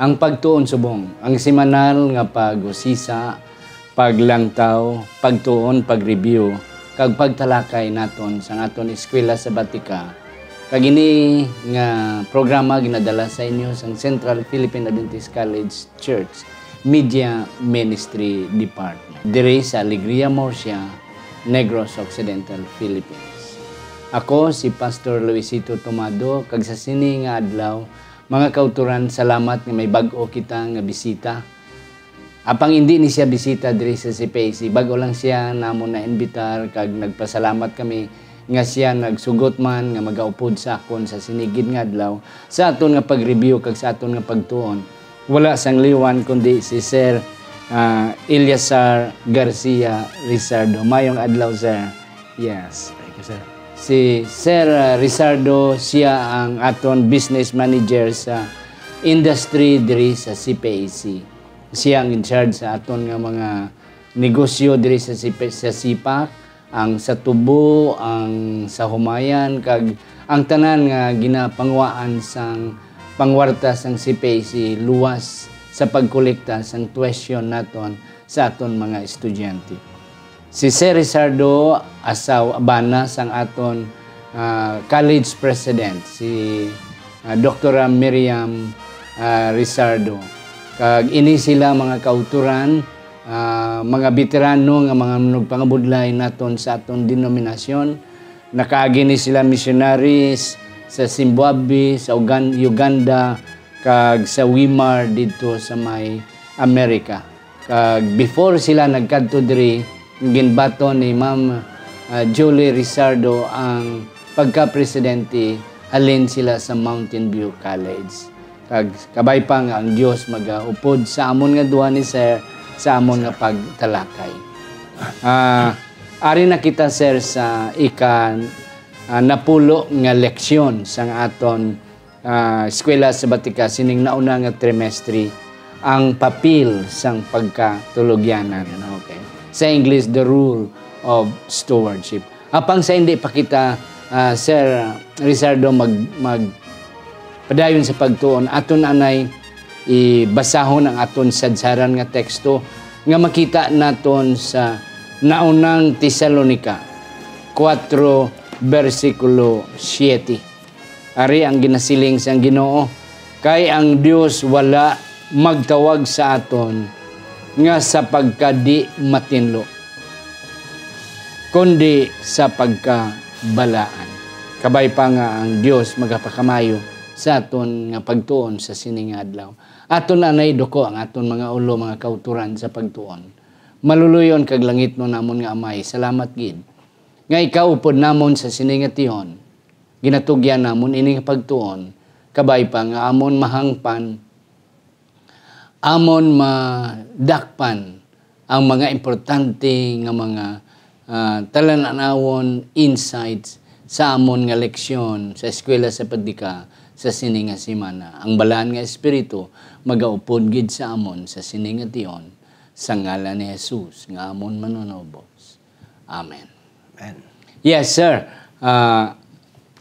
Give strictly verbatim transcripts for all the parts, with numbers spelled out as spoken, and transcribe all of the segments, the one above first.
Ang pagtuon subong, ang semanal nga pag-usisa, paglangtaw, pagtuon, pag-review, kag pagtalakay naton sang aton eskwela sabatika, kag ini nga programa ginadala sa inyo sang Central Philippine Adventist College Church Media Ministry Department, diri sa Alegria Murcia, Negros Occidental, Philippines. Ako si Pastor Luisito Tomado, kag sa sini nga adlaw, mga kauturan, salamat nga may bag-o kita nga bisita. Apang indi ni siya bisita diri sa C P A C, bag-o lang siya namon na-imbitar, kag nagpasalamat kami nga siya nagsugot man nga magaupod sa akon sa sini gid nga adlaw sa aton nga pag-review kag sa aton nga pagtuon. Wala sang liwan kundi si Sir, ah, Eleazar Garcia Rizardo. Mayong adlaw, sir. Yes. Thank you, sir. Si Sir, ah, Rizardo, siya ang aton business manager sa industry diri sa C P A C. Siya ang in charge sa aton nga mga negosyo diri sa C P, sa sipak, ang sa tubo, ang sa humayan, kag ang tanan nga ginapanguhaan sang pangwarta sang C P A C luwas sa pagkolekta sang tuition naton sa aton mga estudyante. Si Sir Rizardo, asaw-, bana sang aton, ah, college president, si, ah, Doktora Miriam, ah, Rizardo. Kag ini sila, mga kauturan, ah, mga veterano nga mga manugpangabudlay naton sa aton denominasyon. Nakaagi ni sila missionaries sa Zimbabwe, sa Ugan-, Uganda, kag sa Weimar didto sa may Amerika. Kag before sila nagkadto diri, ginbaton ni Ma'am, ah, Julie Rizardo ang pagka-presidente, halin sila sa Mountain View College. Kag kabay pa nga ang Dios magaupod sa amon nga duha ni Sir sa amon nga pagtalakay. Ah, ari na kita, Sir, sa ika, ah, napulo nga leksyon sang aton, ah, eskwela sabatika sining nauna nga trimestre, ang papel sang pagkatulogyanan. Okay. Sa English, the role of stewardship. Apang sa hindi pa kita, ah, Sir Rizardo, mag, mag padayon sa pagtuon, aton anay ibasahon ang aton sadsaran nga teksto nga makita naton sa Naunang Tesalonica kuwatro, bersikulo siyete. Ari ang ginasiling sang Ginoo, "Kay ang Dios wala magtawag sa aton nga sa pagkadi matinlo, kundi sa pagkabalaan." Kabay pa nga ang Dios magapakamayo sa aton nga pagtuon sa sini nga adlaw. Aton anay duko ang aton mga ulo, mga kauturan sa pagtuon. Maluloy-on kag langitnon namon nga Amay, salamat gid nga ikaw upod namon sa sini nga tion. Ginatugyan namon ini nga pagtuon, kabay pa nga amon mahangpan, amon madakpan ang mga importante nga mga, ah, talan-awon, insights sa amon nga leksyon sa Eskwela sa Padika sa sini nga semana. Ang Balaan nga Espiritu magaupod gid sa amon sa sini nga tion, sa ngalan ni Jesus nga amon Manunubos. Amen. Amen. Yes, sir. Ah,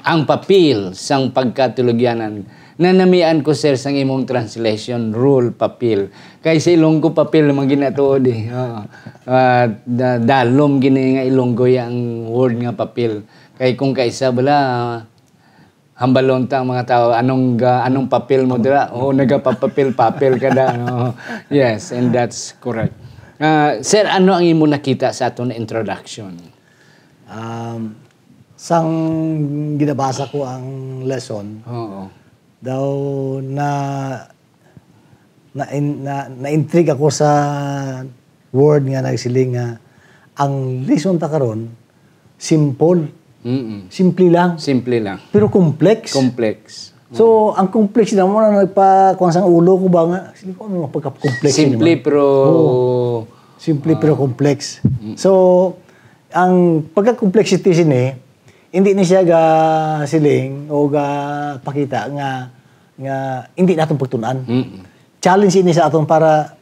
ang papel sang pagkatulogyanan. Nanamian ko, sir, sang imong translation, role, papel. Kay sa Ilonggo, papel naman ginatuod eh. Oo. Ah, da-, dalom gini nga Ilonggo ang word nga papel. Kay kung kaisa bala, hambalon ta ang mga tao, "Anong ga-, anong papel mo dira?" "Oh, nagapapapel-papel ka da." No? Yes, and that's correct. Ah, sir, ano ang imo nakita sa aton introduction? Um, sang ginabasa ko ang lesson, Oo. daw na, na, na, na-intrigue ako sa word nga nagsiling nga ang lesson ta karon simple. Mm-mm. Simple lang. Simple lang. Pero complex. Complex. So, ang complex na mo na nagpa-, kuwan sang ulo ko ba nga, sino ko, ano, pagka-complex Simple yun, pero Oo. Simple pero Ah. complex. Mm. So, ang pagka-complexity sini, hindi ni siya ga siling o ga pakita nga, nga hindi naton pagtun-an. Mm. Challenge ini sa aton para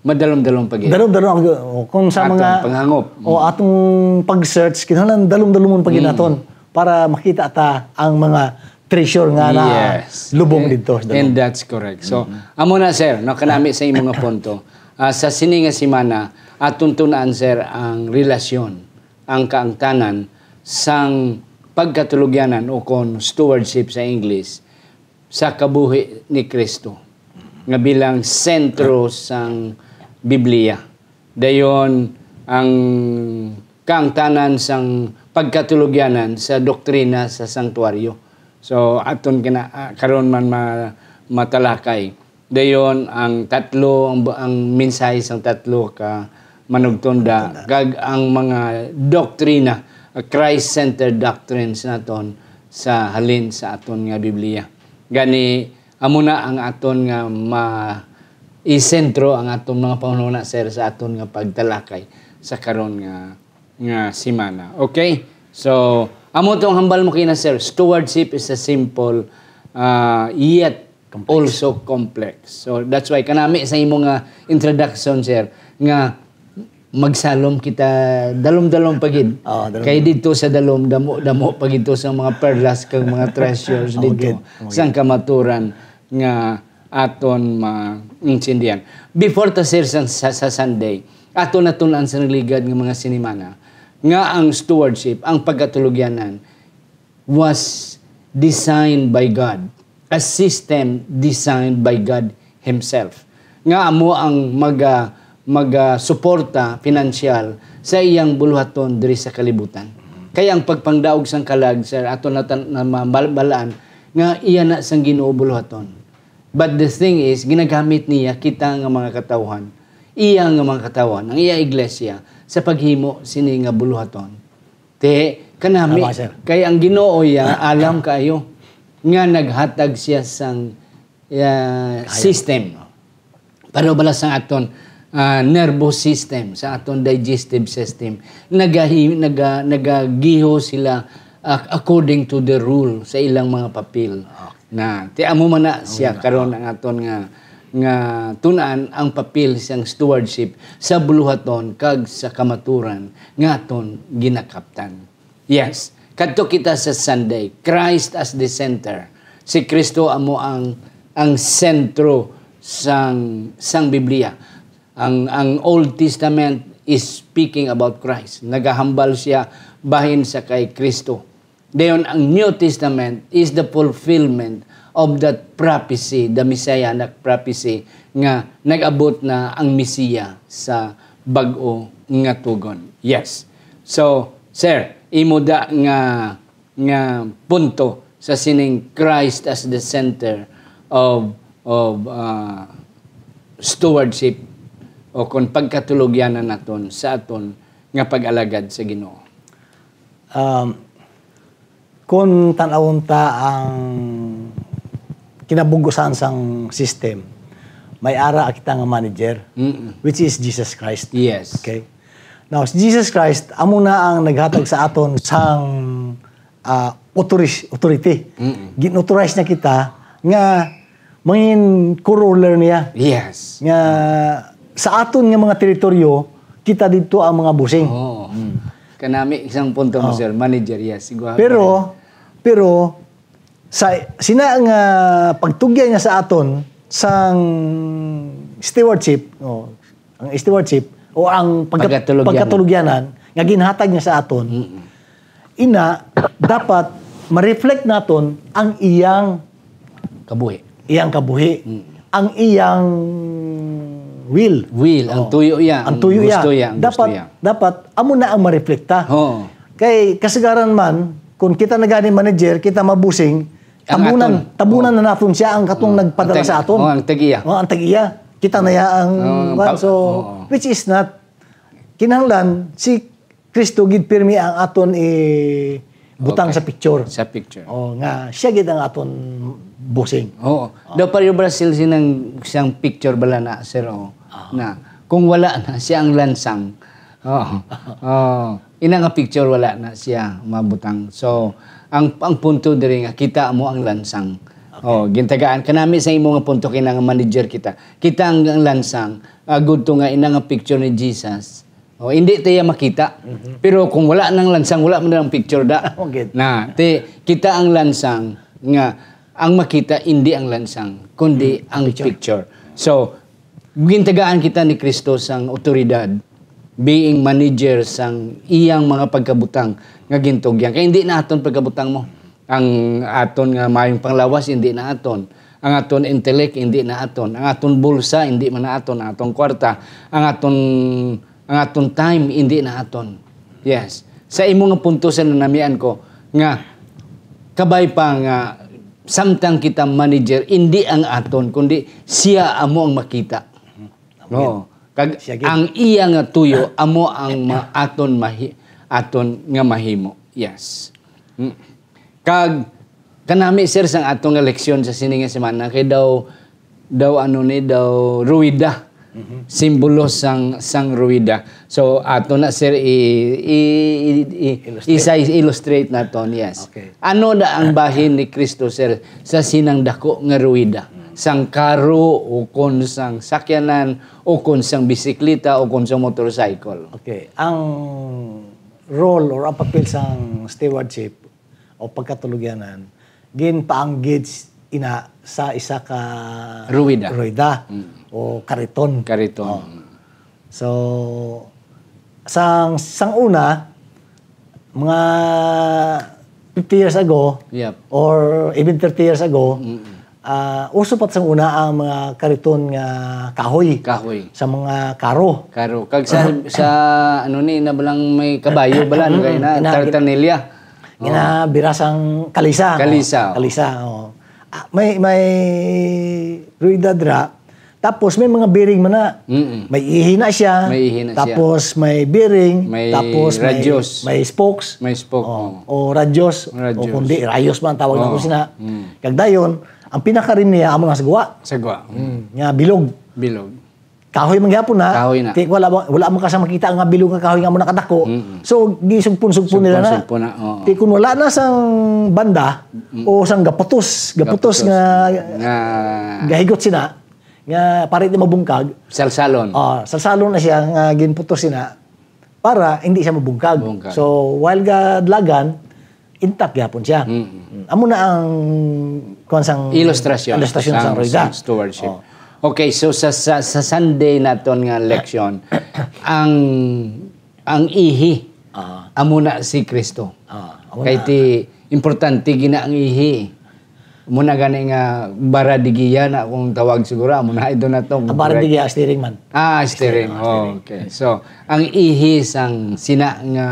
Madalom-dalom pa gid. Dalom-dalom ang, oh, kung sa Aton mga panghangop. o Mm. atong pag-search, kinahanglan dalom-dalomon pa gid Mm. naton para makita ta ang mga treasure nga na Yes. lubong And, dito sa and dalom. that's correct. So, amo na, sir, no, kanami sa imo nga punto. Ah, sa sini nga semana, atun tunaan, sir, ang relasyon, ang kaangtanan sang pagkatulugyanan o kon stewardship sa English sa kabuhi ni Kristo nga bilang sentro sang Biblia. Dayon ang kaangtanan sang pagkatulugyanan sa doktrina sa sanktuaryo. So aton kina, ah, karon man ma, matalakay. Dayon ang tatlo, ang, ang mensahe sang tatlo ka manugtunda kag ang mga doktrina, ah, Christ-centered doctrines naton sa halin sa aton nga Biblia. Gani amo na ang aton nga ma isentro ang aton mga panghunahuna, sir, sa aton nga pagtalakay sa karon nga nga semana. Okay? So, amo tong hambal mo kina, sir. Stewardship is a simple, uh, yet Complex. also complex. So that's why kanami sa imo nga introduction, sir, nga magsalom kita dalom-dalom pa gid. Oh, dalom-dalom. Kay dito sa dalom, damo-damo pa gid to sa mga perlas kag mga treasures Oh, dito good. Oh, sang good. kamaturan nga aton maintindihan. Before ta, sir, sa, sa, sa Sunday, ato natun-an sa nagligad nga mga sinimana nga ang stewardship, ang pagkatulugyanan, was designed by God, a system designed by God Himself, nga amo ang maga, maga suporta financial sa iyang buluhaton diri sa kalibutan. Kay ang pagpangdaog sang kalag, sir, ato na, na mabalaan nga iya na sang Ginoo buluhaton. But the thing is, ginagamit niya kita nga mga katawhan, iya nga mga katawhan, ang iya iglesia, sa paghimo sini nga buluhaton. Te, kanami, Tama, sir. kay ang Ginoo ya alam kaayo nga naghatag siya sang, ah, Kaya. system. Pareho bala sa aton, ah, nervous system, sa aton digestive system, nagahi, naga, nagagiho sila, ah, according to the rule sa ilang mga papel. Ah. Na, ti amo man na siya Amo na. karon ang aton nga, nga tun-an ang papel sang stewardship sa buluhaton kag sa kamaturan nga aton ginakaptan. Yes, kadto kita sa Sunday, Christ as the center. Si Kristo amo ang, ang sentro sang, sang Biblia. Ang, ang Old Testament is speaking about Christ. Nagahambal siya bahin sa kay Kristo. Dayon, ang New Testament is the fulfillment of that prophecy, the messianic prophecy, nga nag-abot na ang Mesiya sa bag-o nga tugon. Yes. So, sir, imo da nga, nga punto sa sining Christ as the center of, of, ah, stewardship o kon pagkatulogyanan naton sa aton nga pag-alagad sa Ginoo. Um, kung tan-awon ta ang kinabug-usan sang system, may ara kita nga manager, Mm-mm. which is Jesus Christ. Yes. Okay? Now, si Jesus Christ, amo na ang naghatag sa aton sang, ah, autoris-, authority. Mm-mm. Gin-authorize na kita nga mangin co-ruler niya. Yes. Nga sa aton nga mga teritoryo, kita didto ang mga busing. Oo. Mm. Kanami isang punto mo, Oh. sir, manager, yes. Go ahead. Pero, pero, sa, sina nga pagtugyan niya sa aton, sang stewardship, oh, ang stewardship, o ang pagka-, Pagkatulugyan. pagkatulugyanan, nga ginhatag niya sa aton, Mm-mm. ina, dapat ma-reflect naton ang iyang Kabuhi. iyang kabuhi, Mm. ang iyang will. Will, ang Oh. tuyo iya, Ang ang tuyo iya. gusto iya, ang gusto Dapat, iya. dapat, amo na ang mareflekta. Oo. Kay kasagaran man, kung kita na gani manager, kita mabusing, Ang tabunan, aton. tabunan Oo. na naton siya ang katong Oo. nagpadala Ang tag-, sa aton. oo, ang tag-iya. Oo, ang tag-iya. Kita na ya ang Oo, ang kuwan. pa-, So, oo. which is not, kinahanglan, si Kristo gid pirmi ang aton i-, butang Okay. sa picture. Sa picture. Oh, nga siya gid ang aton busing. Oo. Daw pareho Brazil sinang, siyang picture bala na, sir, oh. Ah. Na, kung wala na, siya ang lansang. Oo. Oh. Ina nga picture, wala na siya mabutang. So, ang, ang punto diri nga, kita mo ang lansang. Okay. Oh, gintagaan. Kanami sa imo nga punto, kay nga manager kita. Kita ang, ang lansang, ah, good to nga, ina nga picture ni Jesus. Oh, hindi tayo makita. Mhm. Pero kung wala nang lansang, wala man ang picture da. Okay. Na, ti, kita ang lansang, nga ang makita indi ang lansang, kundi Mm, ang picture. Picture. So, gintagaan kita ni Kristo sang awtoridad, being manager sang iyang mga pagkabutang nga gintugyan. Kay hindi na aton pagkabutang mo. Ang aton nga mayong panglawas, hindi na aton. Ang aton intellect, hindi na aton. Ang aton bulsa, hindi man na aton. Ang aton kwarta, ang aton, ang aton time, hindi na aton. Yes. Sa imo nga punto, sa nanamian ko, nga kabay pa nga samtang kita manager, hindi ang aton, kundi siya amo ang makita. Amen. Oo. Kag Siya gid. ang iya nga tuyo amo ang ma-, aton mahi-, aton nga mahimo. Yes. Mm. Kag kanami, sir, sang ato nga leksyon sa sini nga semana, kay daw, daw ano ni, daw ruwida. Mhm. Simbolo sang, sang ruwida. So, ato na, sir, i, i, i, i, Illustrate. isa-, illustrate naton, yes. Okay. Ano na ang bahin ni Kristo, sir, sa sinang dako nga ruwida? Mm. Sang karo, o kon sang sakyanan, o kon sang bisikleta, o kon sang motorcycle? Okay. Ang role or ang papel sang stewardship o pagkatulog-anan, ginpaanggid ina sa isa ka Ruwida. ruwida Mm. o kariton. Kariton. Oh. So, sang, sang una, mga fifty years ago, Yep. or even thirty years ago, Mm. ah, uso pa sang una ang mga kariton nga kahoy Kahoy. sa mga karo. Karo. Kag sa, sa, ano ni, na balang may kabayo, bala, ano Mm, kayo na, ina-, tartanilya. Oh. Ginabira sang kalisa, oh. Kalisa, oh. Kalisa, oh. Ah, may, may ruwida dira. Tapos may mga bearing man na. Mm-mm. May ihi na siya. May ihi na siya. Tapos may bearing. May Tapos may, radyos. may spokes. May spoke, Oh, oh. o radyos. Radyos. O kundi, rayos man ang tawag nato Oh. sina. Mm. Kag dayon, ang pinakarim niya, amo nga sagwa. Sagwa. Mm. Nga bilog. Bilog. Kahoy man gyapon na. Kahoy na. Ti-, wala ba, wala man ka sa makita nga bilog nga kahoy nga mo nakadako. Mm-mm. So, gisugpon-sugpon nila na. Sugpon-sugpon na, oo. Ti kun wala na sang banda, Mm. o sang gaputos, gaputos Gaputos. nga Nga gahigot sina, nga pare di mabungkag. Salsalon. Ah, salsalon na siya nga ginputos sina para hindi siya mabungkag. Bungkag. So, while gadlagan, intact gyapon siya. Mm. Mm. Amo na ang, kuwan sang Ilustrasyon. ilustrasyon sang Sang, ruwida. sang stewardship. Oh. Okay, so sa, sa, sa Sunday naton nga leksyon, ang, ang ihi, Ah. amo na si Kristo. Ah, amo Kay na. ti, importante gina ang ihi. Amo na gani nga baradigiya na kung tawag siguro, amo na ito na to. Ang baradigiya, steering man. Ah, steering. Steering, oh, Oh, steering. okay. So, ang ihi sang sina nga,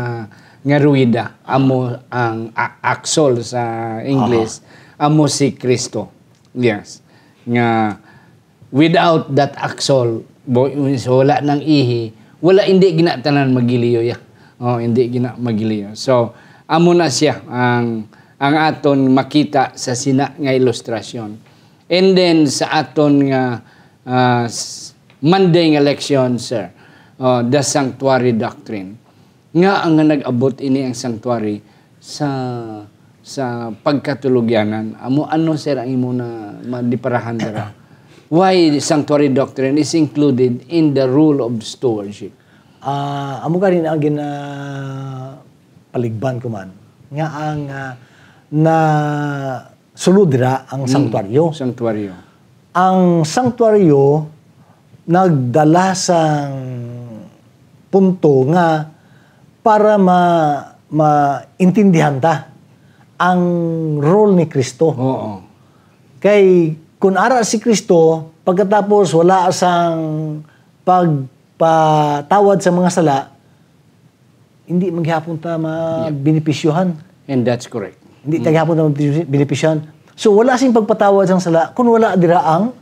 nga ruwida, amo ang a-, axle sa English, amo si Kristo. Yes. Nga without that axle, bo-, so wala nang ihi, wala, hindi gina tanan magiliyo ya. Oh, hindi gina magiliyo. So, amo na siya ang, ang aton makita sa sina nga ilustrasyon. And then, sa aton nga, ah, s-, Monday nga leksyon, sir, oh, the sanctuary doctrine. Nga ang nga nag-abot ini ang sanctuary sa, sa pagkatulugyanan. Amo, ano, sir, ang imo na madiparahan dira? Why sanctuary doctrine is included in the rule of stewardship? Ah, amo gani na ang ginapaligban ko man, nga ang, ah, na sulod dira ang Mm. sanctuaryo. Sanctuaryo. Ang sanctuaryo nagdala sang punto nga para ma-, maintindihan ta ang role ni Kristo. Oo. Kay kun ara si Kristo, pagkatapos wala sang pagpatawad sa mga sala, hindi man gihapon ta Yeah. mabenepisyohan. And that's correct. Hindi ta Mm. gihapon ta mabenepisyohan. So, wala sing pagpatawad sang sala kung wala dira ang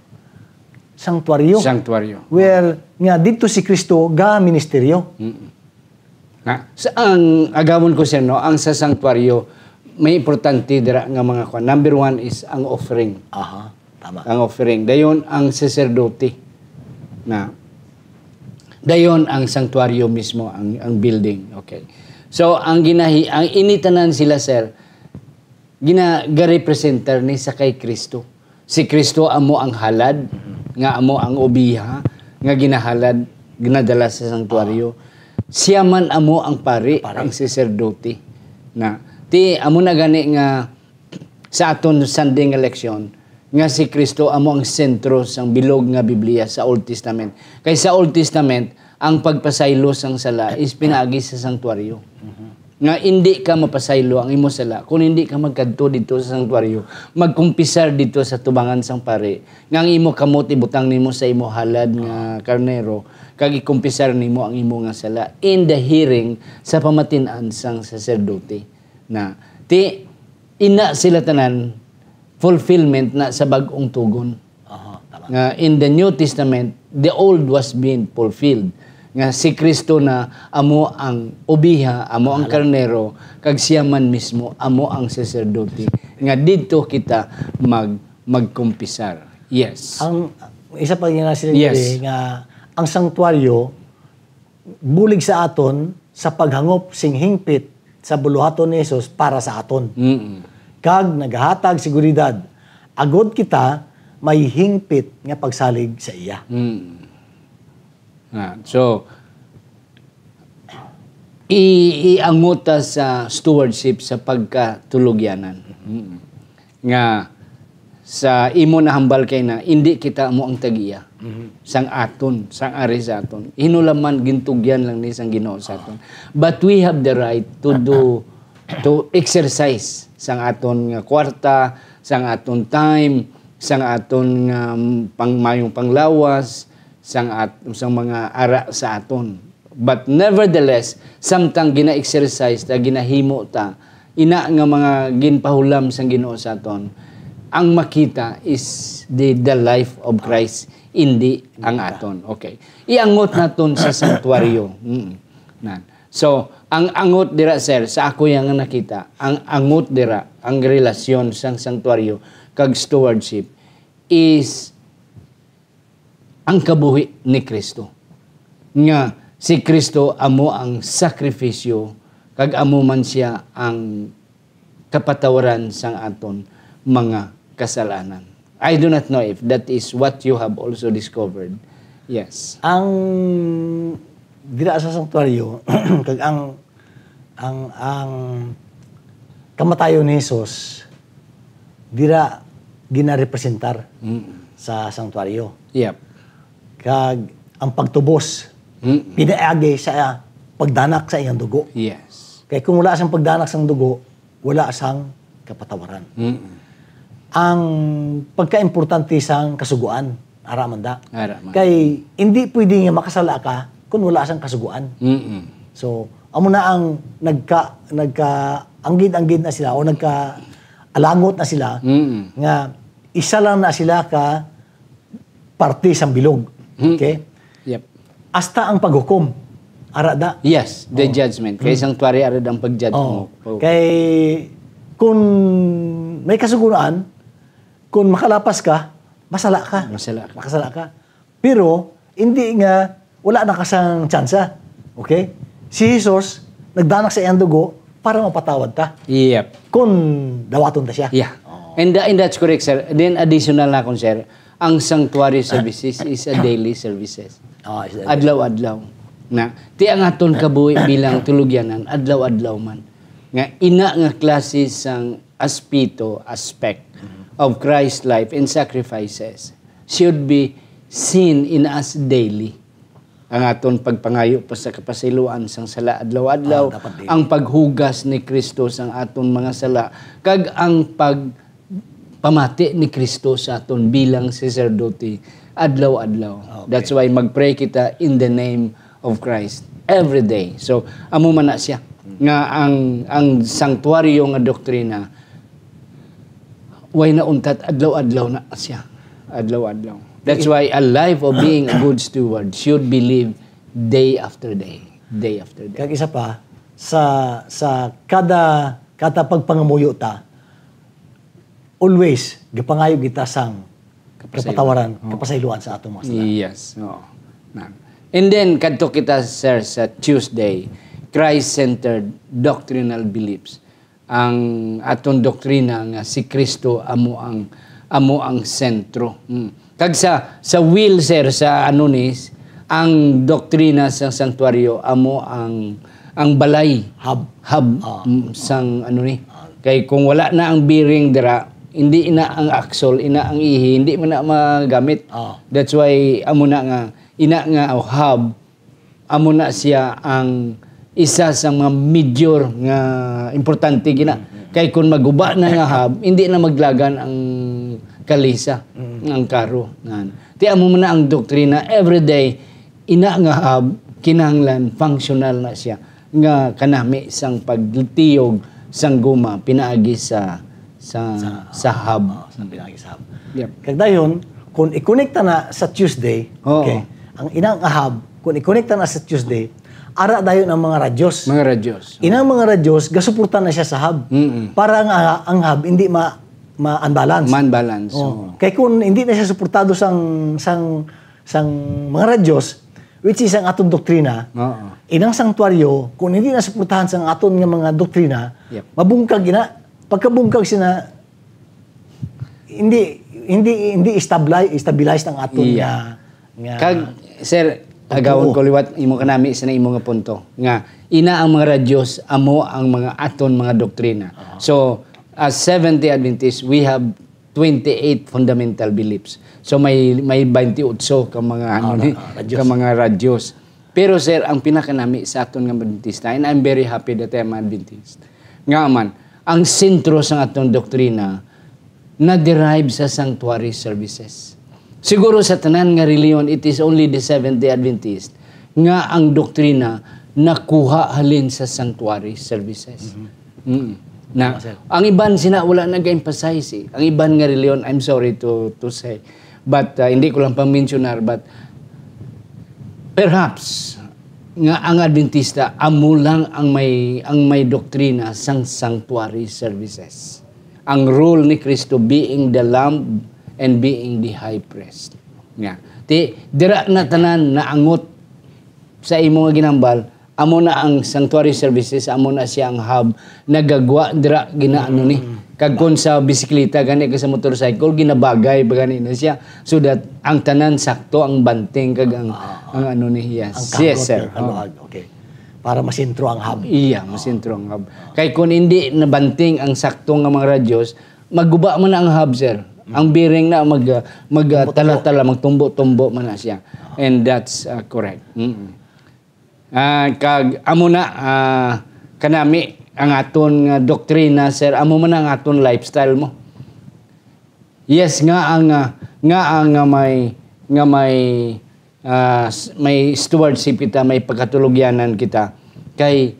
sanctuaryo. Sanctuaryo. Where nga didto si Kristo ga ministeryo. Mm-mm. Na, sa, ang agawon ko, sir, no, ang sa sanctuaryo, may importante dira nga mga kwan. Number one is ang offering. Aha, tama. Ang offering. Dayon ang sacerdote. Na, dayon ang sanctuaryo mismo, ang, ang building. Okay. So, ang ginahi-, ang ini tanan sila, sir, gina-, garepresentar ni sa kay Kristo. Si Kristo amo ang halad, nga amo ang obiha, nga ginahalad, ginadala sa sanctuaryo. Ah. Siya man amo ang pari, Pari. ang sacerdote. Na, ti, amo na gani nga sa aton Sunday nga leksyon nga si Kristo amo ang sentro sang bilog nga Biblia sa Old Testament. Kay sa Old Testament, ang pagpasaylo sang sala is pinaagi sa santuaryo. Nga indi ka mapasaylo ang imo sala kung hindi ka magkadto dito sa santuaryo, magkumpisar dito sa tubangan sang pari, nga ang imo kamot ibutang nimo sa imo halad nga karnero, kag ikumpisar nimo ang imo nga sala in the hearing sa pamatin-an sang saserdote. Na, ti, ina sila tanan, fulfillment na sa bag-ong tugon. Aha, tama. Nga in the New Testament, the old was being fulfilled. Nga si Kristo na amo ang obiha, amo ang karnero, kag siya man mismo amo ang saserdote. Nga didto kita mag magkumpisar. Yes. Ang isa pa nga sila Yes. diri nga ang santuaryo bulig sa aton sa paghangop sing hingpit sa buluhaton ni Jesus para sa aton. Mm-mm. Kag nagahatag seguridad agod kita may hingpit nga pagsalig sa iya. Mm. Ah, so, i-, iangot ta sa stewardship sa pagkatulugyanan. Mm. Nga sa imo nahambal kay na, indi kita amo ang tag-iya Mhm. sang aton, sang ari sa aton. Hinulaman, gintugyan lang ni sang Ginoo sa aton. But we have the right to do, to exercise sang aton nga kwarta, sang aton time, sang aton nga, mm, pang-, mayong panglawas, sang at-, sang mga ara sa aton. But nevertheless, samtang gina-exercise ta, ginahimo ta, ina nga mga ginpahulam sang Ginoo sa aton, ang makita is the, the life of Christ, indi ang aton. Okay. Iangot naton sa santuaryo. Mm. Nan. So, ang angot dira, sir, sa ako yang nakita, ang angot dira, ang relasyon sang santuaryo kag stewardship is ang kabuhi ni Kristo, nga si Kristo amo ang sakripisyo, kag amo man sia ang kapatawaran sang aton mga kasalanan. I do not know if that is what you have also discovered. Yes. Ang dira sa santuaryo, kag ang, ang, ang kamatayon ni Jesus, dira ginarepresentar Mm. sa santuaryo. Yep. Kag ang pagtubos, Mm. pinaagi sa pagdanak sa iyang dugo. Yes. Kay kung wala sang pagdanak sang dugo, wala sang kapatawaran. Mm. Ang pagkaimportante sang kasugoan, ara man da. Ara man. Kay hindi pwede nga makasala ka kung wala sang kasugoan. Mm. So, amo na ang nagka-, nagka-anggid-anggid na sila o nagka-alangot na sila Mm. nga isa lang na sila ka parte sang bilog. Mm. Okay? Yep. Hasta ang paghukom. Ara da. Yes, the Oh. judgment. Kay Mm. sanctuary, ara da ang pag-judge Oh. mo. Oh. Kay kung may kasugoan, kung makalapas ka, masala ka. Masala ka. Makasala ka. Pero, hindi nga, wala na ka sang tsansa. Okay? Si Jesus, nagdanak sa iyang dugo para mapatawad ta. Yep. Kung dawaton ta siya. Yeah. Oh. And, uh, and that's correct, sir. Then, additional na akon, sir, ang sanctuary services is a daily services. Oh, is a Adlaw-adlaw. Na, ti ang aton kabuhi bilang tulugyanan, adlaw-adlaw man. Nga ina nga klase sang aspeto, aspect of Christ's life and sacrifices should be seen in us daily. Ang aton pagpangayo pa sa kapasayloan sang sala adlaw-adlaw, Ah, dapat daily. ang paghugas ni Kristo sang aton mga sala, kag ang pagpamati ni Kristo sa aton bilang saserdote adlaw-adlaw. Okay. That's why mag-pray kita in the name of Christ every day. So, amo man na siya nga ang, ang sanctuaryo nga doktrina, way na untat, adlaw-adlaw na siya. Adlaw-adlaw. That's why a life of being a good steward should be lived day after day. Day after day. Kag isa pa, sa, sa kada, kada pagpangamuyo ta, always, gapangayo kita sang Kapasayloan. kapatawaran, Oo. kapasayloan sa atong mga sala. Yes, oo. Na. And then, kadto kita, sir, sa Tuesday, Christ-centered doctrinal beliefs. Ang aton doktrina nga si Kristo amo ang, amo ang sentro. Mm. Kag sa, sa will, sir, sa ano ni, ang doktrina sa santuaryo amo ang, ang balay. Hub. Hub, Ah. mm, sang ano ni, Ah. Kay kung wala na ang bearing dira, hindi na ang axle, ina ang ihi, hindi man na magamit. Oh. That's why amo na nga, ina nga, oh, hub, amo na siya ang isa sa mga major nga importante gina. Mm, mm. Kay kung maguba na nga hub, hindi na maglagan ang kalisa, mm, ang karo. Nan. Ti amo man na ang doktrina, every day, ina nga hub, kinahanglan functional na siya nga kanami sang pagtiyog sang guma pinaagi sa sa, sa, sa hub. Oh, sa pinaagi sa hub. Yep. Kag dayon, kung i-connect ta na sa Tuesday, oo, okay, ang ina nga hub, kung i-connect ta na sa Tuesday, ara dayon ang mga radyos. Mga radyos. Inang mga radyos, gasuporta na siya sa hub. Mm-mm. Para nga ang hub hindi ma ma-unbalance. Ma-unbalance, oh, oo. Kay kung hindi na siya suportado sang sang sang mga radyos, which is ang aton doktrina, oo, inang santuaryo, kung hindi na suportahan sang aton nga mga doktrina, yep, mabungkag ina. Pagkabungkag sina, hindi, hindi, hindi establi-, stabilize ang aton, yeah, nga, nga, kag, sir, pagtuo. Agawon ko liwat imo kanami sa imo nga punto nga ina ang mga radyos amo ang mga aton mga doktrina. Aha. So, as Seventh-day Adventists, we have twenty-eight fundamental beliefs. So may, may twenty-eight ka mga, ah, ano ni, ah, radyos, ka mga radyos. Pero, sir, ang pinakanami sa aton nga Adventista, and I'm very happy that I'm Adventist, nga man, ang sentro sa aton doktrina na-derive sa sanctuary services. Siguro sa tanan nga reliyon, it is only the Seventh-day Adventist nga ang doktrina nakuha halin sa sanctuary services. Mhm. Mm. Na, tama, sir, ang iban sina wala nag-emphasize eh. Ang iban nga reliyon, I'm sorry to, to say, but, uh, hindi ko lang pang-mensionar, but perhaps nga ang Adventista amo lang ang may, ang may doktrina sang sanctuary services. Ang role ni Cristo being the Lamb and being the High Priest. Nga. Ti, dira na tanan naangot sa imo nga ginambal, amo na ang sanctuary services, amo na siya ang hub, nagagwa dira, ginaano ni. Mm. Kag kung sa bisikleta gani, kag sa motorcycle, ginabagay ba gani na siya, so that ang tanan sakto, ang banting kag ang, ah, ang ano ni, yes. Ang yes, kagot, sir, ang kaluag. Oh. Okay. Para masentro ang hub. Iya, oh, masentro ang hub. Kay kung hindi nabanting ang sakto nga mga radyos, maguba man na ang hub, sir. Mm. Ang bearing na mag, mag, ah, tumbok-tumbok, tala-tala, magtumbo-tumbo man na siya. Ah. And that's, ah, correct. Mm. Ah, kag amo na, ah, kanami ang aton nga doktrina, sir, amo man ang aton lifestyle mo. Yes, nga ang, ah, nga ang, ah, may, nga may, ah, s-, may stewardship kita, may pagkatulugyanan kita. Kay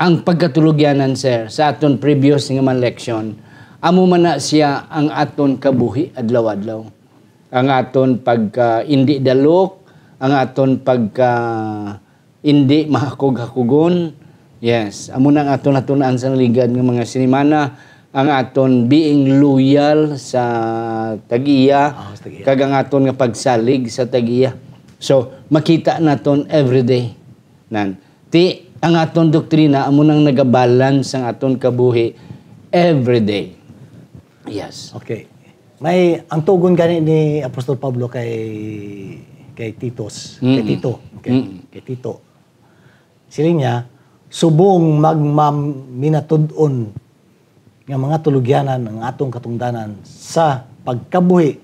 ang pagkatulugyanan, sir, sa aton previous nga mga leksyon, amo man na siya ang aton kabuhi adlaw-adlaw. Ang aton pagka indi dalok, ang aton pagka indi mahakog-hakugon. Yes, amo na ang aton natun-an sa naligad nga mga sinimana, ang aton being loyal sa tag-iya, ah, sa tag-iya, kag ang aton nga pagsalig sa tag-iya. So, makita naton every day. Nan, ti, ang aton doktrina amo nang nagabalance ang aton kabuhi every day. Yes. Okay. May, ang tugon gani ni Apostol Pablo kay, kay Titos, kay, mm, Tito, okay? Mm. Kay Tito. Siling niya, "Subong magmaminatud-on nga mga tulugyanan ang atong katungdanan sa pagkabuhi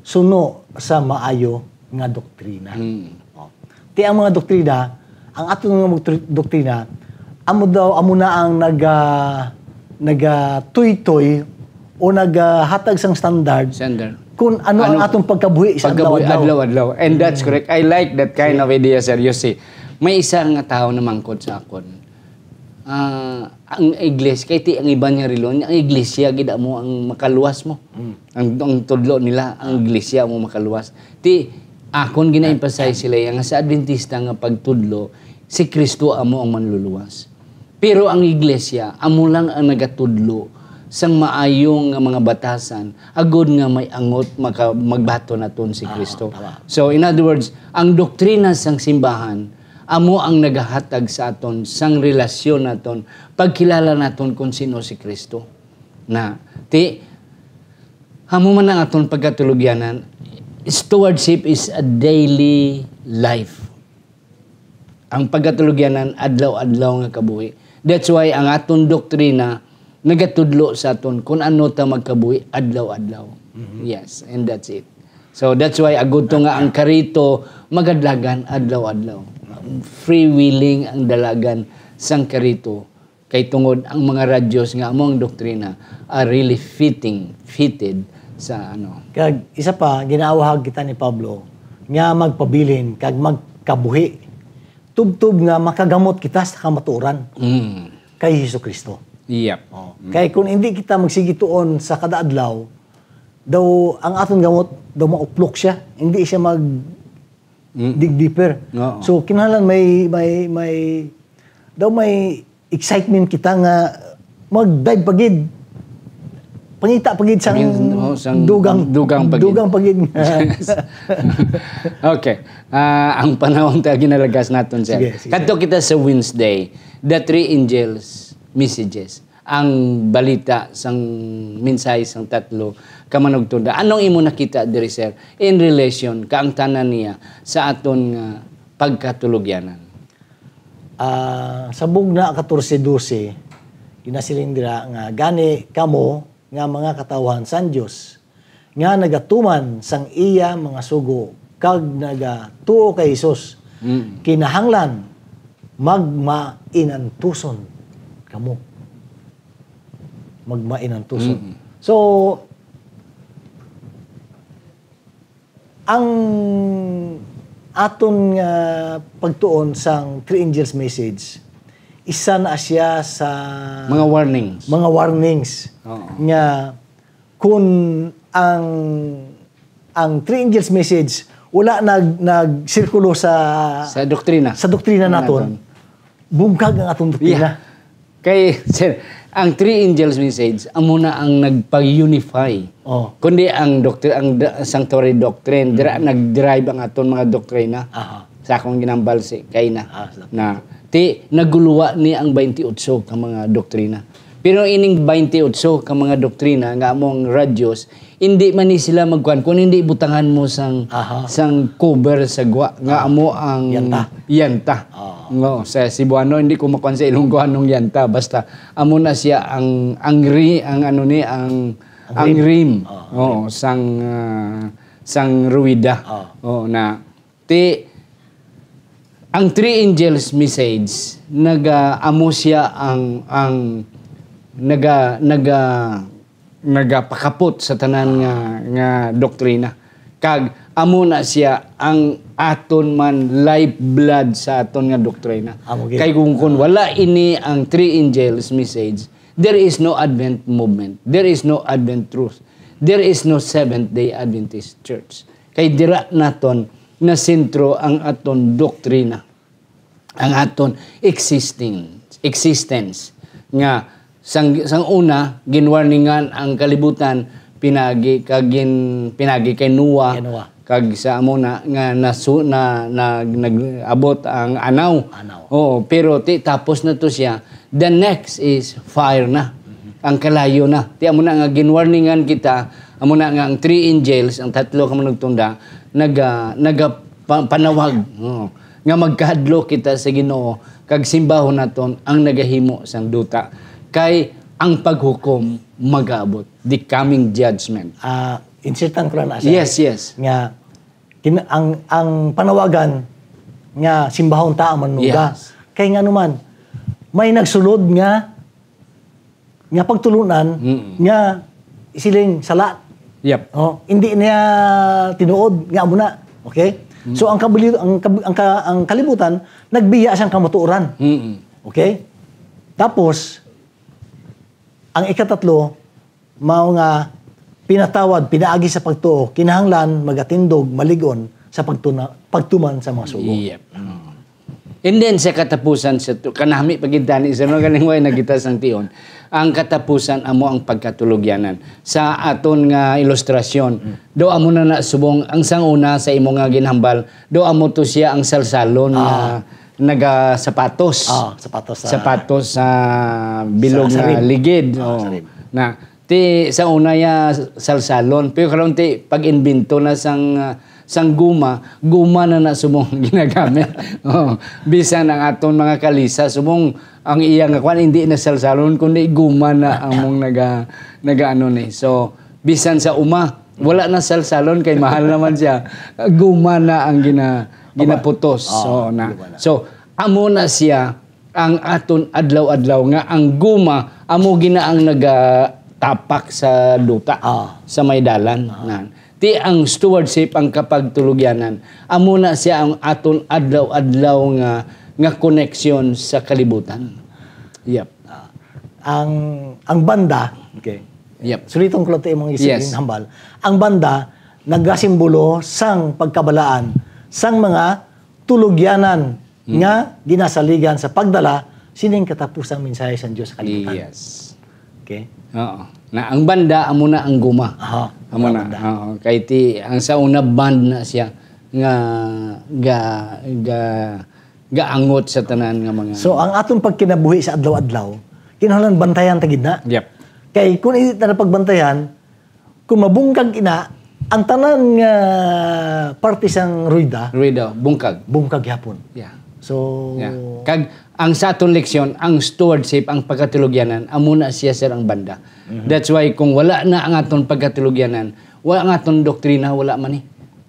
suno sa maayo nga doktrina." Mm. Oh. Ti ang mga doktrina, ang aton nga mga tr-, doktrina, amo daw, amo na ang naga-, nagatuytoy o nagahatag sang standard, standard, kung ano ang, ano, atong pagkabuhi sa, pagkabuhi adlaw-adlaw. Adlaw-adlaw. And that's, mm, correct. I like that kind, yeah, of idea, sir. You see, may isa nga tawo namangkot sa akon, ah, ang iglesia, kay ti ang iban nga reliyon, ang iglesia gid amo ang makaluwas mo. Mm. Ang, ang tudlo nila, ang, ah, iglesia mo makaluwas. Ti, akon gina-emphasize, ah, sila, nga sa Adventista nga pagtudlo, si Kristo amo ang manluluwas. Pero ang iglesia, amo lang ang nagatudlo sang maayo nga mga batasan, agod nga may angot maka-, magbaton naton si, ah, Kristo. Tama. So, in other words, ang doktrina sang simbahan, amo ang nagahatag sa aton sang relasyon naton, pagkilala naton kung sino si Kristo. Na, ti, amo man ang aton pagkatulugyanan, stewardship is a daily life. Ang pagkatulugyanan, adlaw-adlaw nga kabuhi. That's why ang aton doktrina nagatudlo sa aton kung ano ta magkabuhi adlaw-adlaw. Mhm. Yes, and that's it. So that's why agud to nga ang karito magadlagan adlaw-adlaw. Free willing ang dalagan sang karito, kay tungod ang mga radyos nga amo ang doktrina are really fitting, fitted sa ano. Kag isa pa, ginawahag kita ni Pablo nga magpabilin kag magkabuhi, tubtob nga makagamot kita sa kamatuoran Mm. kay Jesu-Cristo. Yep. Oh. Mm. Kay kung hindi kita magsigi tuon sa kada adlaw, daw ang aton gamot daw mauplok siya, hindi siya mag Mm. dig deeper. Oo. So kinahanglan may, may, may, daw may excitement kita nga mag-dive pa gid. Pangita pa gid sang Pangin-, oh, sang dugang, dugang pa gid. Dugang pa gid. Okay. Ah, ang panahon ta ginalagas naton, sir. Sige, sige, Kadto sir. kita sa Wednesday, the three angels messages. Ang balita sang mensahe sang tatlo ka manugtunda. Anong imo nakita diri, sir, in relation kaangtanan niya sa aton nga pagkatulugyanan? Ah, sa Bugna katorse dose, ginasiling dira nga, "Gani kamo nga mga katawuhan sang Dios, nga nagatuman sang iya mga sugo kag nagatuo kay Jesus, Mm. kinahanglan magmainantuson kamo." Magmainantuson. Mm. So, ang aton nga pagtuon sang Three Angels Message, isa na siya sa Mga warnings. mga warnings Oo. nga kun ang, ang Three Angels Message wala nag-, nagsirkulo sa Sa doktrina. sa doktrina Sa naton, naton. bungkag ang atong doktrina. Yeah. Kay, sir, ang Three Angels Message, amo na ang nagpag-unify. Oh. Kundi ang doctrine, ang d-, sanctuary doctrine, dira Mm. nag-derive ang aton mga doktrina. Aha. Sa akong ginambal si Kaina Ah, sa na ti naguluwa ni ang twenty-eight ka mga doktrina. Pero ining twenty-eight ka mga doktrina nga among radyos, hindi man ni sila magkuan kung hindi butangan mo sang, Aha. sang cover sa gwa nga Ah. amo ang Yanta. yanta. Ah. No, sa Cebuano, hindi ko makuan sa Ilonggoanong yanta. Basta, amo na siya ang, ang ri-, ang ano ni, ang, Ang ang rim. rim. Ah, Oo, rim. sang, ah, sang ruwida. Ah. Oo, na, ti, ang Three Angels Message, naga, amo siya ang, ang, naga, naga, nagapakapot sa tanan nga, nga doktrina. Kag amo na siya ang aton man lifeblood sa aton nga doktrina. Amo gid. Kay kung, kung wala ini ang Three Angels Message, there is no Advent movement. There is no Advent truth. There is no Seventh-day Adventist Church. Kay dira naton nasentro ang aton doktrina, ang aton existing, existence, nga sang, sang una, ginwarningan ang kalibutan, pinagi, kag gin-, pinagi kay Noah, Kay Noah. kag sa amo na, nga nasu-, na, na, nag-abot ang anaw. Anaw. Oo, pero ti, tapos na to siya, the next is fire na. Mhm. Ang kalayo na. Ti, amo na nga ginwarningan kita, amo na nga ang three angels, ang tatlo ka manugtunda, naga-, naga-, pa-, panawag, oo, nga magkahadlok kita sa Ginoo, kag simbahon naton ang nagahimo sang duta, kay ang paghukom magaabot, the coming judgment. Ah, insertan ko lang na, sir, Yes, yes. nga kin-, ang, ang panawagan nga simbahon ta ang manuga. Yes. Kay ngano man, may nagsulod nga nga pagtulunan Mm. nga siling sala. Yep. Oh, hindi niya tinuod nga amo na. Okay? Mm. So, ang kabili-, ang kab-, ang ka-, ang kalibutan nagbiya sang kamatuoran. Mm. Okay? Tapos, ang ikatatlo, mao nga pinatawad, pinaagi sa pagtuo, kinahanglan magatindog, malig-on sa pagtuna-, pagtuman sa mga sugo. Yep. Mm. And then, sa katapusan, sa tu-, kanami pa gid tani, sa mga galing way na kita sang tion, ang katapusan amo ang pagkatulugyanan. Sa aton nga ilustrasyon, Mm. do amo na na subong ang sang una sa imo nga ginhambal, do amo to siya ang salsalon nga Ah. nagasapatos. Ah, sapatos sa Sapatos sa bilog Sa, sa nga rim. ligid. Ah, Oh. sa rim. Na, ti, sa una ya salsalon, pero karon ti pag-imbento na sang, ah, sang guma, guma na na subong ang ginagamit. Oh, bisan ang aton mga kalisa, subong ang iya nga kwan, hindi na salsalon, kundi guma na ang mong naga, naga ano ni. So, bisan sa uma, wala na salsalon kay mahal naman siya. Guma na ang gina, Aba. ginaputos. Ah, So, na. guma na. So, amo na siya ang aton adlaw-adlaw nga ang guma amo gina ang nagatapak sa duta, Ah. sa may dalan. Ah. Nan. Ti ang stewardship ang kapagtulugyanan. Amo na siya ang aton adlaw-adlaw nga, nga koneksyon sa kalibutan. Yep. Ah, ang, ang banda, okay. Yep. Suliton ko lang to imong isip Yes. hambal. Ang banda nagasimbolo sang pagkabalaan sang mga tulugyanan Hmm. nga ginasaligan sa pagdala sining katapusang mensahe sang Dios sa kalibutan. Yes. Okay? Oo. Na ang banda, amo na ang guma. Aha, Amo ang na. banda. Oo. Kay ti, ang sa una band na siya nga ga, ga, gaangot sa tanan nga mga So, ang aton pagkinabuhi sa adlaw-adlaw, kinahanglan bantayan ta gid na. Yep. Kay kung hindi ta na pagbantayan, kung mabungkag ina, ang tanan nga parte sang rueda, Rueda, bungkag. bungkag gyapon. Yeah. So, Yeah. Kag ang sa aton leksyon, ang stewardship, ang pagkatulugyanan, amo na siya, sir, ang banda. Mhm. That's why kung wala na ang aton pagkatulugyanan, wala ang aton doktrina, wala man ni.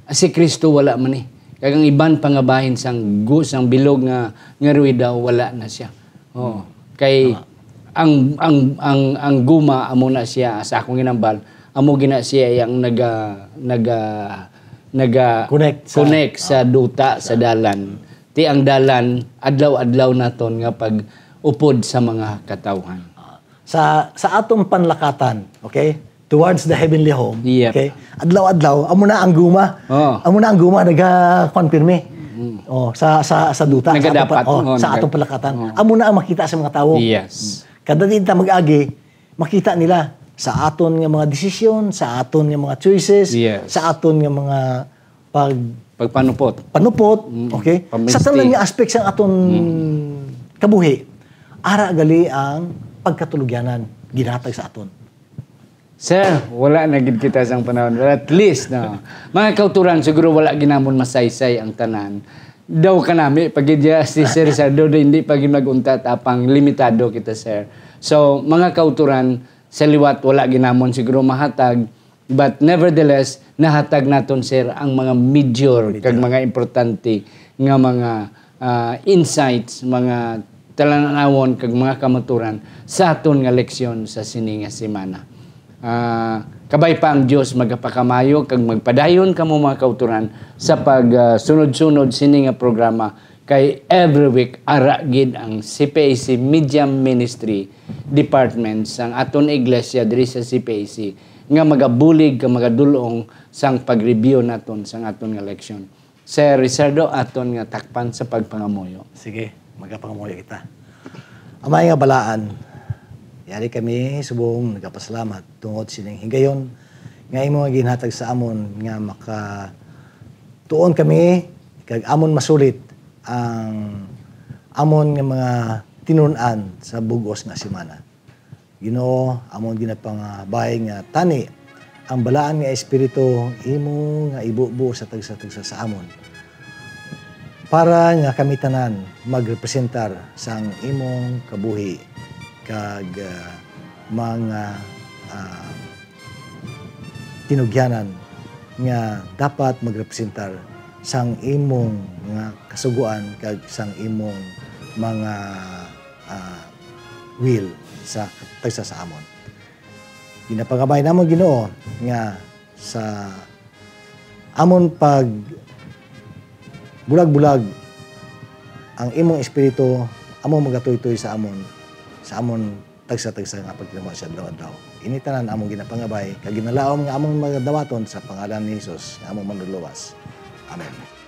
Si Kristo, wala man ni. Kag ang iban pa nga bahin sang gu-, sang bilog nga, nga rueda, wala na siya. Oh, kay Tama. ang, ang, ang, ang guma amo na siya sa akong ginambal, amo gina siya ang naga, naga, naga Connect sa connect sa duta sa dalan. Ti ang dalan adlaw-adlaw naton nga pag-upod sa mga katawhan. Ah, sa, sa atong panlakatan, okay? Towards the heavenly home, Yep. okay? Adlaw-adlaw, amo na ang guma. Oh. Amo na ang guma, naga, kwan, pirmi. Mm. Oh, sa, sa, sa duta, sa Nagadapat, atong pa-, oh, oh, sa naga- atong palakatan. Oh. Amo na ang makita sa mga tawo. Yes. Mm. Kada di ta mag-agi, makita nila sa aton nga mga desisyon, sa aton nga mga choices, Yes. sa aton nga mga pag- Pagpanupot. panupot, Mm. okay? Sa Pamilsti. tanan nga aspect sa aton Mm. kabuhi, ara gali ang pagkatulugyanan ginhatag sa aton. Sir, wala na gid kita sang panahon. But at least, no. Mga kauturan, siguro wala ginamon masaysay ang tanan. Daw kanami, pag gid ya si Sir Sardo, do hindi pa gid mag-untat apang limitado kita, sir. So, mga kauturan, sa liwat, wala ginamon siguro mahatag. But nevertheless, nahatag naton, sir, ang mga major Major. kag mga importante nga mga, ah, insights, mga talanawon kag mga kamaturan sa aton nga leksyon sa sini nga semana. Ah, kabay pa ang Dios magapakamayo kag magpadayon kamo, mga kauturan, sa pag, ah, sunod-sunod sini nga programa, kay every week ara gid ang C P A C Media Ministry Department sang aton iglesia diri sa C P A C nga magabulig kag magadul-ong sang pag-review naton sang aton nga leksyon. Sir Ricardo, aton nga takpan sa pagpangamuyo. Sige, magapangamuyo kita. Amay nga balaan, yari kami subong nagapasalamat tungod sining higayon nga imo nga ginhatag sa amon nga makatuon kami kag amon masulit ang amon nga mga tinun-an sa bug-os nga semana. Ginoo, amon ginapangabay nga tani ang balaan nga Espiritu imo nga ibubo sa tagsa-tagsa sa amon, para nga kami tanan magrepresentar sang imong kabuhi kag, ah, mga, ah, tinugyanan nga dapat magrepresentar sang imong mga kasugoan kag sang imong mga, ah, will sa tagsa sa amon. Ginapangabay namon, Ginoo, nga sa amon pag bulag-bulag ang imong Espiritu amo magatuytoy sa amon, sa amon tagsa-tagsa nga pagtinamo sa adlaw-adlaw. Ini tanan among ginapangabay kag ginalaom nga among magadawaton sa pangalan ni Jesus nga among Manluluwas. Amen.